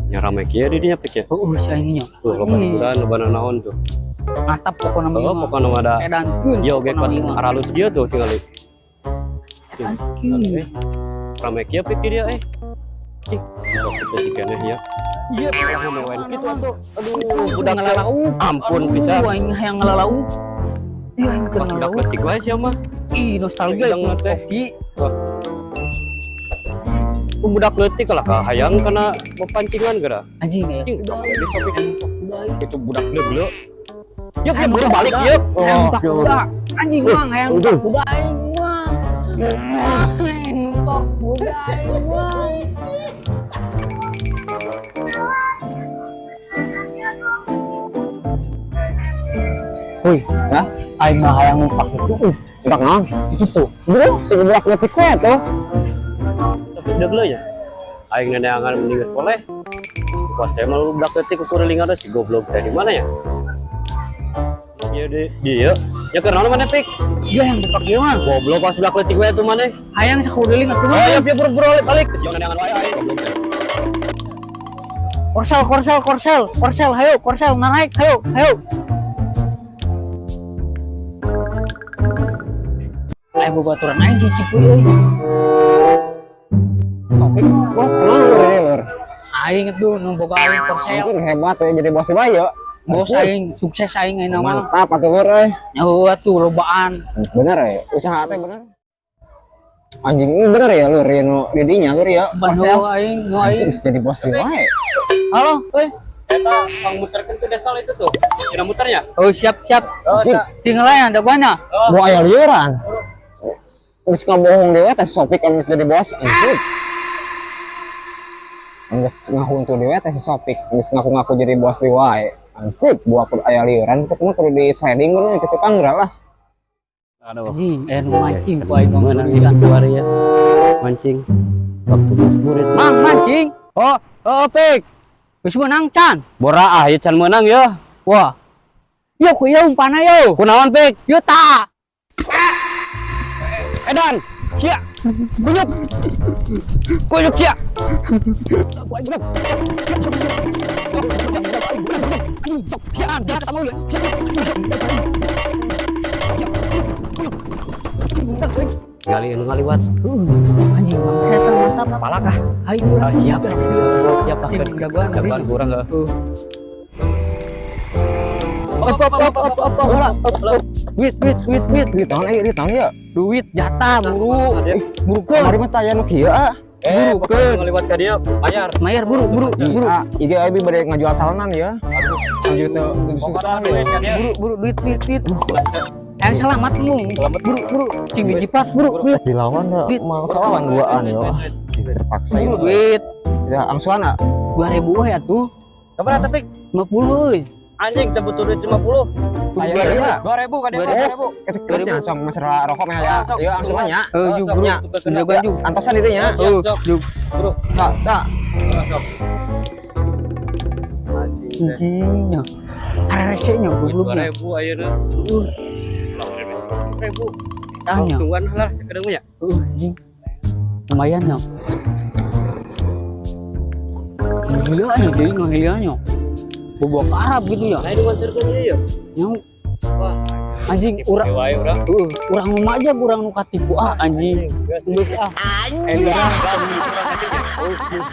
Nya rame kieu di dinya, Pik, ya. Heeh, si aing nya. Tuh, loba hiburan, loba naon tuh. Mantap pokoknya mah. Oh, pokoknya mah ada. Edankeun. Yo ge kuat aralus kieu tuh tinggal. Edankeun. Eh, rame kieu, Pik, di dia eh. Ih, sok kitu sih keneh ya. Iya, Lah main kitu atuh. Aduh, budak ngalalauk. Ampun Aduh, pisan. Aing hayang ngalalauk. Iya, aing keur Pas budak ngalalauk. leutik wae sia mah. Ih, nostalgia Hidang itu. teh. Oki. Wah. Ku budak leutik lah ka hayang kana bepancingan geura. Anjing ya. Anjing, udah di Sopik. Itu budak lebleu. Yuk, Hayang yuk, buru numpak balik kuda. yuk. Hayang numpak Oh, kuda. Anjing mang, hayang numpak Udah. kuda aing mah. Hayang numpak kuda aing mah. Woi, Hah? Aing mah hayang numpak itu. Numpak naon? Itu tuh. Bro, si budak leutik we tuh. Sopik deuleu nya. Aing neneangan mending geus soleh. Pas saya malu budak leutik kukurilingan si goblok teh di mana ya? Iya di dia. Ya keur naon maneh, Pik? Dia yang numpak ieu mah. Goblok pas budak leutik we tuh maneh. Hayang sakuliling atuh Oh, mah. ya buru-buru balik balik. Sia neneangan wae aing goblok teh. Korsel, korsel, korsel, korsel, hayo, korsel, naik, hayo, hayo. Ayo babaturan aing cicipu euy. Sopik, wah, kenal lur ini lur. Aing itu nu boga aing korsel. Anjing hebat ya jadi bos bae ya. Bos aing sukses aing ayeuna mah. Mantap atuh lur euy. Nyaho atuh lobaan. Bener ya, usaha teh bener. Anjing bener ya lur ya nu di dinya lur ya. Bantu aing, nu aing. Anjing jadi bos di wae. Halo, euy. Eta pang muterkeun ke desal itu tuh. Kira muternya? Oh, siap, siap. Oh, Anjing. Tinggal ya, ada guanya. Mau aya liuran. Geus ngabohong dewe teh Sopik anu geus jadi bos anjing. Geus ngahuntu dewe teh si Sopik geus ngaku-ngaku jadi bos di wae. Anjing, buah kudu aya liuran ketemu kudu di sliding kudu gitu kan geura lah. Aduh. Anjing, eh nu mancing ku aing mah. Menang itu keluar ya. Mancing. Waktu Mas itu. Mang mancing. Oh, oh, Pik. Geus menang can. Bora ah, ieu can meunang ya. Wah. Yo ku ieu umpana yo. Kunaon, Pik? Yo ta. Edan, sia. Kuyuk. Kuyuk sia. Gali anu ngaliwat. Anjing bang, setan mantap. Palak ah. Ayo urang. Ah, siap, siap, siap. Cing, jagoan. Jagoan kurang enggak? Op op op op op op op op. Duit duit duit duit. Di tahun euy, di tahun ya. Duit jatah buru. Buru ke. Kamari mah taya nu kieu ah. Eh, Buru, pokoknya ngaliwat ka dieu, bayar. Mayar buru buru buru. Ah, IG abi bade ngajual calonan ya. Aduh, teu susah Duit ya. ka dieu. Buru buru duit duit duit. Yang selamat mung. Selamat. Buru buru cing dijipat buru duit. Dilawan dah, Duit. mau kelawan duaan ya. Terpaksa Buru ya. duit. Ya, angsuan ah. 2000 we atuh. Sabaraha teh, Pik? 50 euy. Anjing teu butuh duit 50. Aya iya. 2000 ka dieu, Oh. 2000. Keteknya langsung masalah rokok mah ya. Sok. Iya, angsuannya. Eh Oh, juk sok. buru. Nya. Jagoan juk. Antosan dirinya. Oh, Sok. juk. Buru. Tak, tak. Sok. Anjing teh. Anjingnya. Arese nya gobloknya. 2000 ayeuna. Ribu. Tanya. Tungguan lah sekedeng ya. Anjing. Lumayan ya. Gila ya, jadi ngahiliannya. Bawa ke Arab gitu ya. Lain nganterkeun ieu ya. Nyau Wah, anjing urang wae urang. Urang nu aja urang nu katipu ah anjing. Geus ah. Anjing. Oh, geus.